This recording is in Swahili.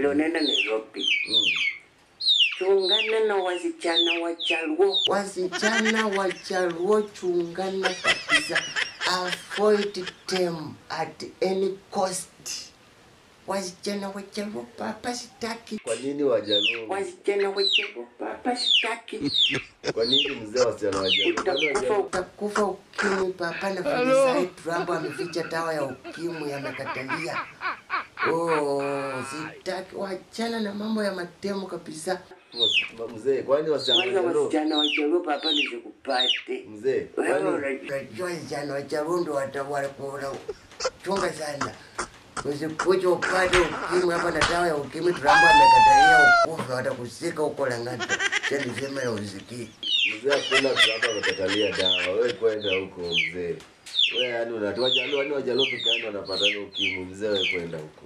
Vile unaenda Nairobi. Chungana na wasichana Wajaluo. Wasichana Wajaluo chungana kabisa. Avoid them at any cost. Wasichana Wajaluo papa sitaki. Kwa nini Wajaluo? Wasichana Wajaluo papa sitaki. Kwa nini mzee wasichana Wajaluo? Utakufa, utakufa ukimwi papa na Felisai Trump ameficha dawa ya ukimwi amekatalia. Oh, sitaki, wachana na mambo ya matemo kabisa. Mzee, kwani wasichana Wajaluo? Wasichana Wajaluo papa nisikupate. Mzee, kwani unajua wasichana Wajaluo ndio watakula. Chunga sana. Usikuje upate ukimwi hapa na dawa ya ukimwi Trump amekatalia ukufe, watakusika huko Lang'ata. Tena niseme na usikii. Mzee, hakuna Trump amekatalia dawa. Wewe kwenda huko mzee. Wewe yani unatoa Wajaluo, yani Wajaluo peke yao wanapata ukimwi mzee, wewe kwenda huko.